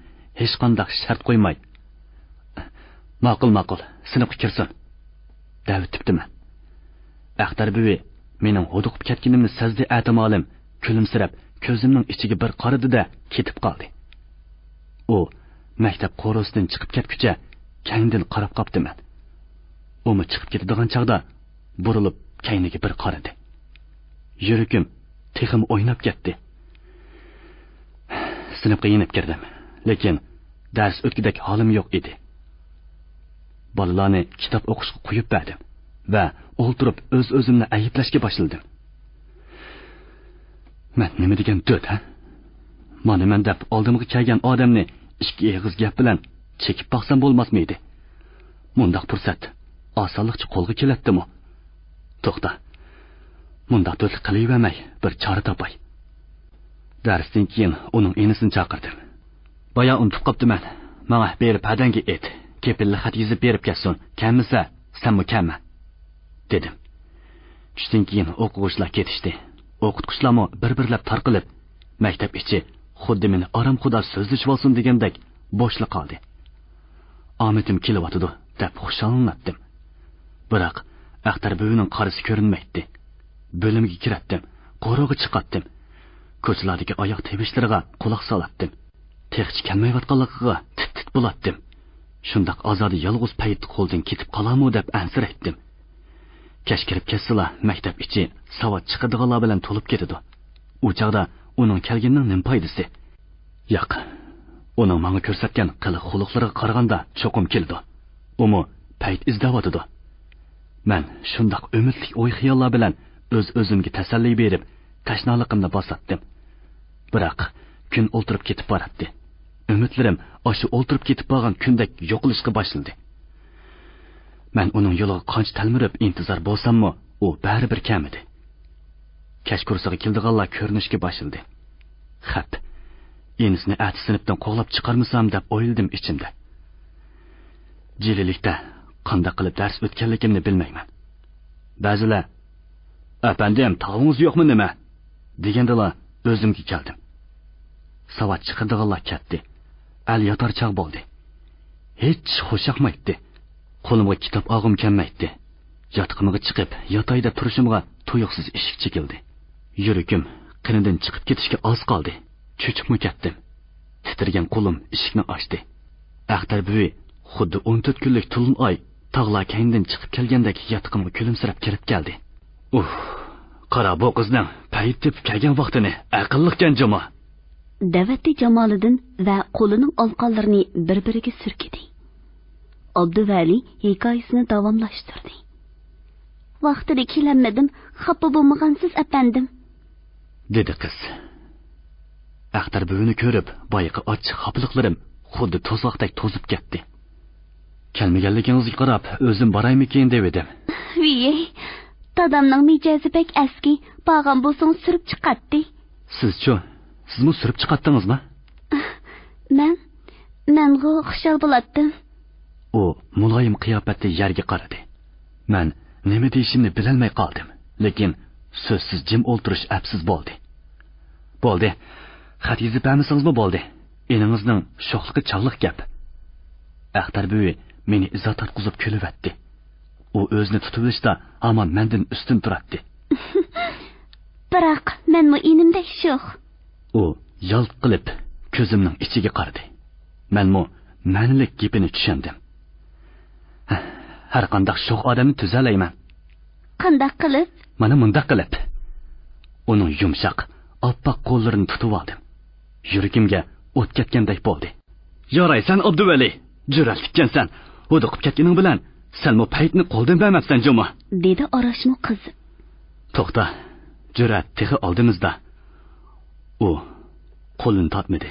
ھېچقانداق شەرت قويماي، «ماقۇل، ماقۇل، سىنىپقا كىرسۇن» دەۋېتىپتىمەن. ئەختەر بۈۋى مېنىڭ ھودۇقۇپ كەتكىنىمنى سەزدى ئەتىمالىم، كۈلۈمسىرەپ، كۆزۈمنىڭ ئىچىگە بىر قارىدى-دە، كېتىپ قالدى. ئۇ مەكتەپ قورۇسىدىن چىقىپ كەتكۈچە كەينىدىن قاراپ قاپتىمەن. ئۇمۇ چىقىپ كېتىدىغان چاغدا بۇرۇلۇپ كەينىگە بىر قارىدى. يۈرىكىم تېخىمۇ ئويناپ كەتتى. سىنىپقا يېنىپ كىردىم، لېكىن دەرس ئۆتكۈدەك ھالىم يوق ئىدى. بالىلارنى كىتاب ئوقۇشقا قويۇپ بەردىم ۋە ئولتۇرۇپ ئۆز-ئۆزۈمنى ئەيىبلەشكە باشلىدىم. مەن نېمە دېگەن دۆت، ھە؟ مانا مەن دەپ ئالدىمغا كەلگەن ئادەمنى ئىككى ئېغىز گەپ بىلەن چېكىپ باقسام بولماسمىدى؟ مۇنداق پۇرسەت ئاسانلىقچە قولغا كېلەتتىمۇ؟ توختا، مۇنداق دۆتلۈك قىلىۋەرمەي، بىر چارە تاپاي. دەرستىن كېيىن ئۇنىڭ ئىنىسىنى چاقىردىم. بايا ئۇنتۇپ قاپتىمەن. ماڭا بېرىپ ھەدەڭگە ئېيت، كېپىللىك خەت يېزىپ بېرىپ كەتسۇن، كەلمىسە سەنمۇ كەلمە، دېدىم. چۈشتىن كېيىن ئوقۇغۇچىلار كېتىشتى. ئوقۇتقۇچىلارمۇ بىر-بىرلەپ تارقىلىپ، مەكتەپ ئىچى خۇددى مېنى ئارامخۇدا سۆزلىشىۋالسۇن دېگەندەك بوشلا قالدى. ئامىتىم كېلىۋاتىدۇ دەپ خۇشاللىناتتىم. بىراق ئەختەر بۈۋىنىڭ قارىسى كۆرۈنمەيتتى. بۆلۈمگە كىرەتتىم، قورۇغا چىقاتتىم. كوچىلاردىكى ئاياق تىۋىشلىرىغا قۇلاق سالاتتىم. تېخىچە كەلمەيۋاتقانلىقىغا تىت-تىت بولاتتىم. شۇنداق ئازادە يالغۇز پەيتتە قولدىن كېتىپ قالارمۇ دەپ ئەنسىرەيتتىم. كەچ كىرىپ كەتسىلا، مەكتەپ ئىچى ساۋات چىقىدىغانلار بىلەن تولۇپ كېتىدۇ. ئۇ چاغدا ئۇنىڭ كەلگىنىنىڭ نېمە پايدىسى؟ ياق، ئۇنىڭ ماڭا كۆرسەتكەن قىلىق-قۇلۇقلىرىغا قارىغاندا چوقۇم كېلىدۇ. ئۇمۇ پەيت ئىزدەۋاتىدۇ. مەن شۇنداق ئۈمىدلىك ئوي-خىياللار بىلەن ئۆز-ئۆزۈمگە تەسەللى بېرىپ، تەشنالىقىمنى باساتتىم. بىراق، كۈن ئولتۇرۇپ كېتىپ باراتتى. ئۈمىدلىرىم ئاشۇ ئولتۇرۇپ كېتىپ بارغان كۈندەك يوقىلىشقا باشلىدى. مەن ئۇنىڭ يولىغا قانچە تەلمۈرۈپ ئىنتىزار بولساممۇ، ئۇ بەرىبىر كەلمىدى. كەچ كۇرسىغا كېلىدىغانلار كۆرۈنۈشكە باشلىدى. خەپ، ئىنىسىنى ئەتە سىنىپتىن قوغلاپ چىقارمىسام دەپ ئويلىدىم ئىچىمدە. جىلىلىكتە قانداق قىلىپ دەرس ئۆتكەنلىكىمنى بىلمەيمەن. بەزىلەر، «ئەپەندىم، تاۋىڭىز يوقمۇ نېمە؟» دېگەندىلا ئۆزۈمگە كەلدىم. ساۋات چىقىدىغانلار كەتتى. ئەل ياتار چاغ بولدى. ھېچ خۇش ياقمايتتى. قولۇمغا كىتاب ئالغۇم كەلمەيتتى. ياتىقىمغا چىقىپ ياتاي دەپ تۇرۇشۇمغا تۇيۇقسىز ئىشىك چېكىلدى. يۈرىكىم قېنىدىن چىقىپ كېتىشكە ئاز قالدى. چۆچۈپمۇ كەتتىم. تىترىگەن قولۇم ئىشىكنى ئاچتى. ئەختەر بۈۋى خۇددى ئون تۆت كۈنلۈك تولۇن ئاي تاغلار كەينىدىن چىقىپ كەلگەندەك ياتىقىمغا كۈلۈمسىرەپ كىرىپ كەلدى. ئۇھ، قارا بۇ قىزنىڭ پەيت تېپىپ كەلگەن ۋاقتىنى، ئەقىللىقكەن جۇمۇ. دەۋەتتى جامالىدىن ۋە قولىنىڭ ئالقانلىرىنى بىر-بىرىگە سۈركىدى. ئابدۇۋەلى ھېكايىسىنى داۋاملاشتۇردى. ۋاقتىدا كېلەلمىدىم، خاپا بولمىغانسىز، ئەپەندىم، دېدى قىز. ئەختەر بۈۋىنى كۆرۈپ، بايىقى ئاچچىق خاپىلىقلىرىم خۇددى توزغاقتەك توزۇپ كەتتى. كەلمىگەنلىكىڭىزگە قاراپ، ئۆزۈم بارايمىكىن دەۋىدىم. ۋىيەي، دادامنىڭ مىجەزى بەك ئەسكى، بارغان بولسىڭىز سۈرۈپ چىقاتتى. سىزچۇ؟ سىزمۇ سۈرۈپ چىقاتتىڭىزمۇ؟ مەن، مەنغۇ خۇشال بولاتتىم. ئۇ مۇلايىم قىياپەتتە يەرگە قارىدى. مەن نېمە دېيىشىمنى بىلەلمەي قالدىم. لېكىن سۆزسىز جىم ئولتۇرۇش ئەپسىز بولدى. بولدى. خەت يېزىپ بەرمىسىڭىزمۇ بولدى. ئىنىڭىزنىڭ شوخلۇقى چاغلىق گەپ. ئەختەر بۈۋى مېنى ئىزا تارتقۇزۇپ كۈلۈۋەتتى. ئۇ ئۆزىنى تۇتۇۋېلىشتا ھامان مەندىن ئۈستۈن تۇراتتى. بىراق مەنمۇ ئىنىمدەك شوخ. ئۇ يالت قىلىپ كۆزۈمنىڭ ئىچىگە قارىدى. مەنمۇ مەنىلىك گېپىنى چۈشەندىم. ھەر قانداق شوخ ئادەمنى تۈزەلەيمەن. قانداق قىلىپ؟ مانا مۇنداق قىلىپ. ئۇنىڭ يۇمشاق، ئاپئاق قوللىرىنى تۇتۇۋالدىم. يۈرىكىمگە ئوت كەتكەندەك بولدى. يارايسەن، ئابدۇۋەلى، جۈرئەتلىككەنسەن. ھودۇقۇپ كەتكىنىڭ بىلەن سەنمۇ پەيتنى قولدىن بەرمەپسەن جۇمۇ. دېدى ئاراشمۇ قىزىپ. توختا، جۈرئەت تېخى ئالدىمىزدا. ئۇ قولىنى تارتمىدى.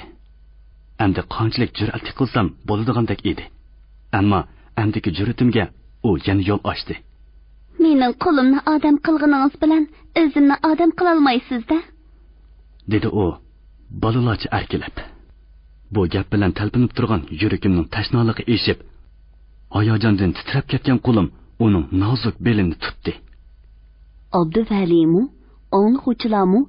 ئەمدى قانچىلىك جۈرئەتلىك قىلسام بولىدىغاندەك ئىدى. ئەمما ئەمدىكى جۈرئىتىمگە ئۇ يەنە يول ئاچتى. مېنىڭ قولۇمنى ئادەم قىلغىنىڭىز بىلەن ئۆزۈمنى ئادەم قىلالمايسىز-دە. دېدى ئۇ بالىلارچە ئەركىلەپ. بۇ گەپ بىلەن تەلپۈنۈپ تۇرغان يۈرىكىمنىڭ تەشنالىقى ئېشىپ، ھاياجاندىن تىترەپ كەتكەن قولۇم ئۇنىڭ نازۇك بېلىنى تۇتتى. ئابدۇۋەلىمۇ، ئاڭلىغۇچىلارمۇ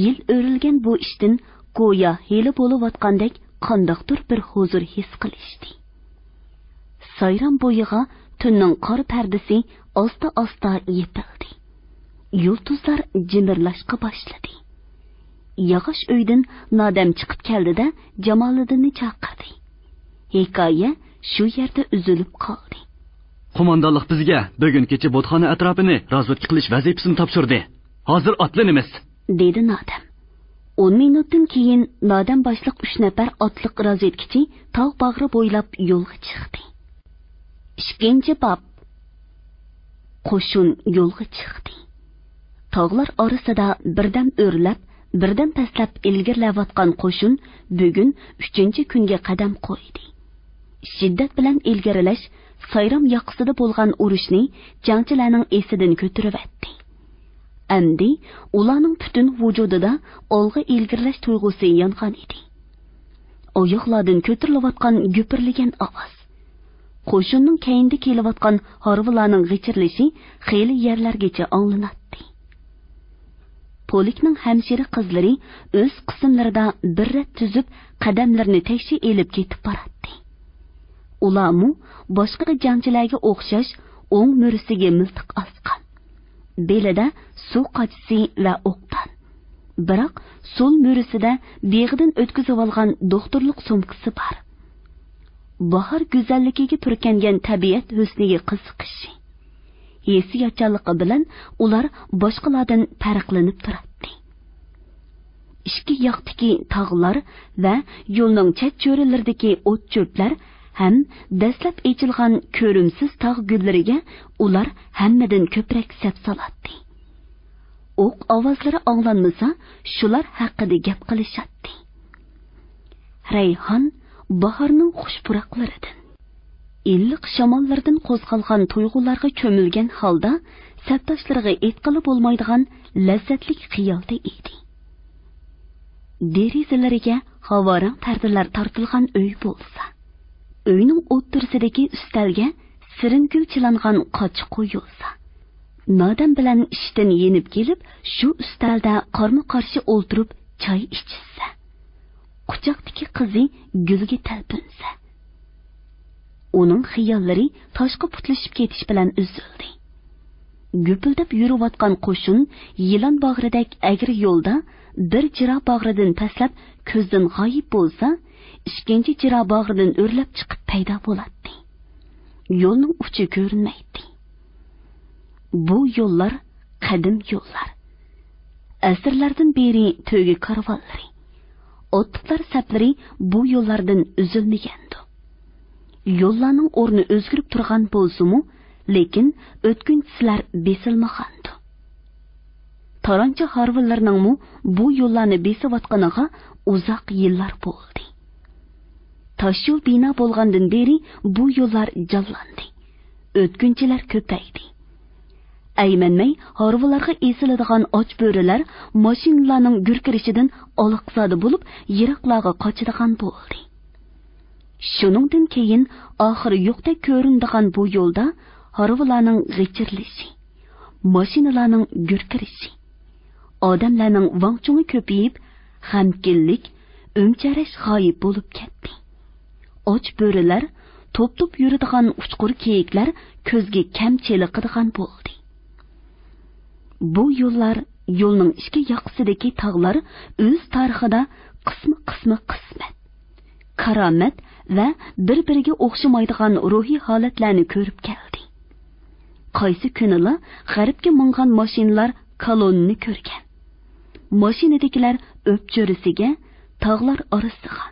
يىل ئۆرۈلگەن بۇ ئىشتىن گويا ھېلى بولۇۋاتقاندەك قانداقتۇر بىر ھۇزۇر ھېس قىلىشتى. سايرام بويىغا تۈننىڭ قارا پەردىسى ئاستا-ئاستا يېپىلدى. يۇلتۇزلار جىمىرلاشقا باشلىدى. ياغاچ ئۆيدىن نادەم چىقىپ كەلدى-دە، جامالىدىننى چاقىردى. ھېكايە شۇ يەردە ئۈزۈلۈپ قالدى. قوماندانلىق بىزگە بۈگۈن كېچە بۇتخانا ئەتراپىنى رازۋېدكا قىلىش ۋەزىپىسىنى تاپشۇردى. ھازىر ئاتلىنىمىز. دېدى نادەم. ئون مىنۇتتىن كېيىن نادەم باشلىق ئۈچ نەپەر ئاتلىق رازۋېدكىچى تاغ باغرى بويلاپ يولغا چىقتى. ئىككىنچى باب. قوشۇن يولغا چىقتى. تاغلار ئارىسىدا بىردەم ئۆرلەپ، بىردەم پەسلەپ ئىلگىرىلەۋاتقان قوشۇن بۈگۈن ئۈچىنچى كۈنگە قەدەم قويدى. شىددەت بىلەن ئىلگىرىلەش سايرام ياقىسىدا بولغان ئۇرۇشنى جەڭچىلەرنىڭ ئېسىدىن كۆتۈرۈۋەتتى. ئەمدى ئۇلارنىڭ پۈتۈن ۋۇجۇدىدا ئالغا ئىلگىرىلەش تۇيغۇسى يانغان ئىدى. ئاياغلاردىن كۆتۈرۈلۈۋاتقان گۈپۈرلىگەن ئاۋاز، قوشۇننىڭ كەينىدە كېلىۋاتقان ھارۋىلارنىڭ غىچىرلىشى خېلى يەرلەرگىچە ئاڭلىناتتى. پولكنىڭ ھەمشىرە قىزلىرى ئۆز قىسىملىرىدا بىر رەت تۈزۈپ، قەدەملىرىنى تەكشى ئېلىپ كېتىپ باراتتى. ئۇلارمۇ باشقا جەڭچىلەرگە ئوخشاش ئوڭ مۈرىسىگە مىلتىق ئاسقان. بېلىدە سۇ قاچىسى ۋە ئوقدان. بىراق سول مۈرىسىدە بېغىدىن ئۆتكۈزۈۋالغان دوختۇرلۇق سومكىسى بار. باھار گۈزەللىكىگە پۈركەنگەن تەبىئەت ھۆسنىگە قىزىقىشى، ھېسسىياتچانلىقى بىلەن ئۇلار باشقىلاردىن پەرقلىنىپ تۇراتتى. ئىككى ياقتىكى تاغلار ۋە يولنىڭ چەت چۆرىلىرىدىكى ئوت-چۆپلەر ھەم دەسلەپ ئېچىلغان كۆرۈمسىز تاغ گۈللىرىگە ئۇلار ھەممىدىن كۆپرەك سەپ سالاتتى. ئوق ئاۋازلىرى ئاڭلانمىسا، شۇلار ھەققىدە گەپ قىلىشاتتى. رەيھان باھارنىڭ خۇش پۇراقلىرىدىن، ئىللىق شاماللىرىدىن قوزغالغان تۇيغۇلارغا چۆمۈلگەن ھالدا سەپداشلىرىغا ئېيتقىلى بولمايدىغان لەززەتلىك خىيالدا ئىدى. دېرىزىلىرىگە ھاۋارەڭ پەردىلەر تارتىلغان ئۆي بولسا، ئۆينىڭ ئوتتۇرىسىدىكى ئۈستەلگە سېرىنگۈل چىلانغان قاچا قويۇلسا، نادەم بىلەن ئىشتىن يېنىپ كېلىپ، شۇ ئۈستەلدە قارمۇ قارشى ئولتۇرۇپ چاي ئىچىشسە، قۇچاقتىكى قىزى گۈلگە تەلپۈنسە. ئۇنىڭ خىياللىرى تاشقا پۇتلىشىپ كېتىش بىلەن ئۈزۈلدى. گۈپۈلدەپ يۈرۈۋاتقان قوشۇن يىلان باغرىدەك ئەگرى يولدا بىر جىرا باغرىدىن پەسلەپ كۆزدىن غايىب بولسا، ئىككىنچى جىرا باغرىدىن ئۆرلەپ چىقىپ پەيدا بولاتتى. يولنىڭ ئۇچى كۆرۈنمەيتتى. بۇ يوللار قەدىم يوللار. ئەسىرلەردىن بېرى تۆگە كارۋانلىرى، ئاتلىقلار سەپلىرى بۇ يوللاردىن ئۈزۈلمىگەندۇ. يوللارنىڭ ئورنى ئۆزگىرىپ تۇرغان بولسىمۇ، لېكىن ئۆتكۈنچىسىلەر بېسىلمىغاندۇ. تارانچا ھارۋىلىرىنىڭمۇ بۇ يوللارنى بېسىۋاتقىنىغا ئۇزاق يىللار بولدى. تاشيول بىنا بولغاندىن بېرى بۇ يوللار جانلاندى. ئۆتكۈنچىلەر كۆپەيدى. ئەيمەنمەي ھارۋىلارغا ئېسىلىدىغان ئاچ بۆرىلەر ماشىنىلارنىڭ گۈركىرىشىدىن ئالاقزادە بولۇپ، يىراقلارغا قاچىدىغان بولدى. شۇنىڭدىن كېيىن ئاخىرى يوقتەك كۆرۈنىدىغان بۇ يولدا ھارۋىلارنىڭ غىچىرلىشى، ماشىنىلارنىڭ گۈركىرىشى، ئادەملەرنىڭ ۋاڭ-چۇڭى كۆپىيىپ، غەمكىنلىك، ئۈمچەرەش غايىب بولۇپ كەتتى. ئاچ بۆرىلەر، توپ-توپ يۈرىدىغان ئۇچقۇر كېيىكلەر كۆزگە كەم چېلىقىدىغان بولدى. بۇ يوللار، يولنىڭ ئىككى ياقىسىدىكى تاغلار ئۆز تارىخىدا قىسمى-قىسمى قىسمەت، كارامەت ۋە بىر-بىرىگە ئوخشىمايدىغان روھىي ھالەتلەرنى كۆرۈپ كەلدى. قايسى كۈنىلا غەربكە ماڭغان ماشىنىلار كالوننى كۆرگەن. ماشىنىدىكىلەر ئۆپچۆرىسىگە، تاغلار ئارىسىغا،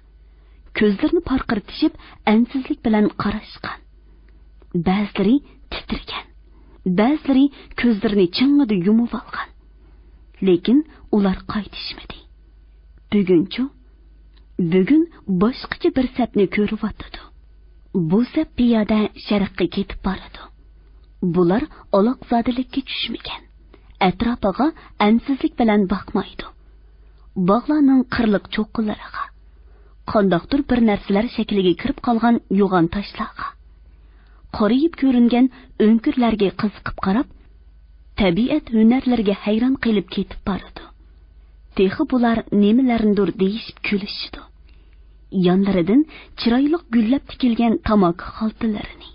كۆزلىرىنى پارقىرىتىشىپ، ئەنسىزلىك بىلەن قاراشقان. بەزىلىرى تىترىگەن، بەزىلىرى كۆزلىرىنى چىڭڭىدە يۇمۇۋالغان. لېكىن ئۇلار قايتىشمىدى. بۈگۈنچۇ؟ بۈگۈن باشقىچە بىر سەپنى كۆرۈۋاتىدۇ. بۇ سەپ پىيادە شەرققە كېتىپ بارىدۇ. بۇلار ئالاقزادىلىككە چۈشمىگەن. ئەتراپىغا ئەنسىزلىك بىلەن باقمايدۇ. باغلارنىڭ قىرلىق چوققىلىرىغا، قانداقتۇر بىر نەرسىلەر شەكلىگە كىرىپ قالغان يوغان تاشلارغا، قارىيىپ كۆرۈنگەن ئۆڭكۈرلەرگە قىزىقىپ قاراپ، تەبىئەت ھۈنەرلىرىگە ھەيران قېلىپ كېتىپ بارىدۇ. تېخى بۇلار نېمىلەرنىدۇر دېيىشىپ كۈلۈشىدۇ. يانلىرىدىن چىرايلىق گۈللەپ تىكىلگەن تاماكا خالتىلىرىنى،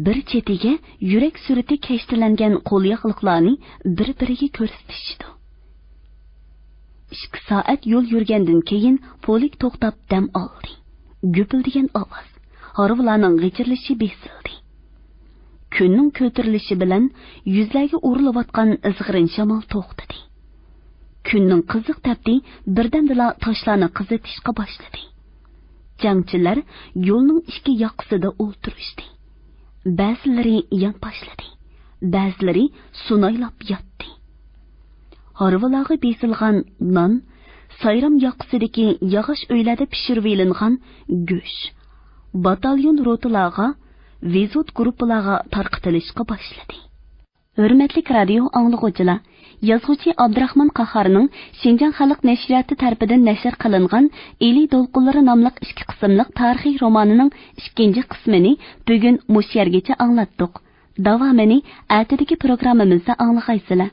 بىر چېتىگە يۈرەك سۈرىتى كەشتىلەنگەن قولياغلىقلارنى بىر-بىرىگە كۆرسىتىشىدۇ. ئىككى سائەت يول يۈرگەندىن كېيىن پولك توختاپ دەم ئالدى. گۈپۈلدىگەن ئاۋاز، ھارۋىلارنىڭ غىچىرلىشى بېسىلدى. كۈننىڭ كۆتۈرۈلۈشى بىلەن يۈزلەرگە ئۇرۇلۇۋاتقان ئىزغىرىن شامال توختىدى. كۈننىڭ قىزىق تەپتى بىردەمدىلا تاشلارنى قىزىتىشقا باشلىدى. جەڭچىلەر يولنىڭ ئىككى ياقىسىدا ئولتۇرۇشتى. بەزىلىرى يانپاشلىدى، بەزىلىرى سۇنايلاپ ياتتى. ھارۋىلارغا بېسىلغان نان، سايرام ياقىسىدىكى ياغاچ ئۆيلەردە پىشۇرۇۋېلىنغان گۆش باتاليون روتىلارغا، ۋېزوت گۇرۇپپىلارغا تارقىتىلىشقا باشلىدى. ھۆرمەتلىك رادىيو ئاڭلىغۇچىلار، يازغۇچى ئابدۇراخمان قاھارنىڭ شىنجاڭ خەلق نەشرىياتى تەرىپىدىن نەشر قىلىنغان ئىلى دولقۇنلىرى ناملىق ئىككى قىسىملىق تارىخىي رومانىنىڭ ئىككىنچى قىسمىنى بۈگۈن مۇشۇ يەرگىچە ئاڭلاتتۇق. داۋامىنى ئەتىدىكى پروگراممىمىزدا ئاڭلىغايسىلەر.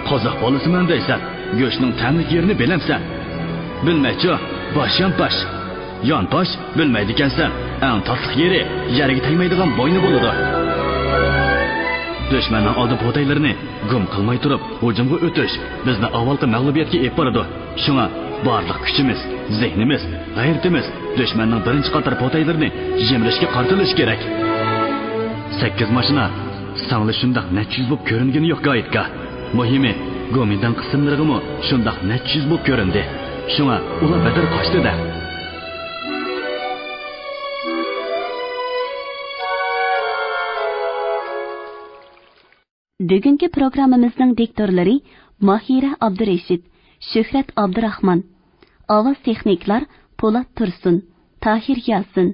قازاق بالىسىمەن دەيسەن، گۆشنىڭ تەملىك يېرىنى بىلەمسەن؟ بىلمەيچۇ، باش يانپاش. يانپاش، بىلمەيدىكەنسەن، ئەڭ تاتلىق يېرى يەرگە تەگمەيدىغان بوينى بولىدۇ. دۈشمەننىڭ ئالدى پوتەيلىرىنى گۇم قىلماي تۇرۇپ ھۇجۇمغا ئۆتۈش بىزنى ئاۋۋالقى مەغلۇبىيەتكە ئېلىپ بارىدۇ. شۇڭا بارلىق كۈچىمىز، زېھنىمىز، غەيرىتىمىز دۈشمەننىڭ بىرىنچى قاتار پوتەيلىرىنى يىمىرىشكە قارىتىلىشى كېرەك. سەككىز ماشىنا ساڭىلا شۇنداق نەچچە يۈز بولۇپ كۆرۈنگىنى يوق، گايىتكا. مۇھىمى، گومىنداڭ قىسىملىرىغىمۇ شۇنداق نەچچە يۈز بولۇپ كۆرۈندى. شۇڭا ئۇلار بەتەر قاچتى-دە. بۈگۈنكى پروگراممىمىزنىڭ دىكتورلىرى ماھىرە ئابدۇرېشىت، شۆھرەت ئابدۇراخمان. ئاۋاز تېخنىكلار پولات تۇرسۇن، تاھىر ياسىن.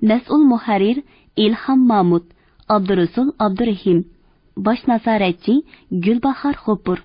مەسئۇل مۇھەررىر ئىلھام مامۇت، ئابدۇرۇسۇل ئابدۇرېھىم. باش نازارەتچى گۈلباھار غوپۇر.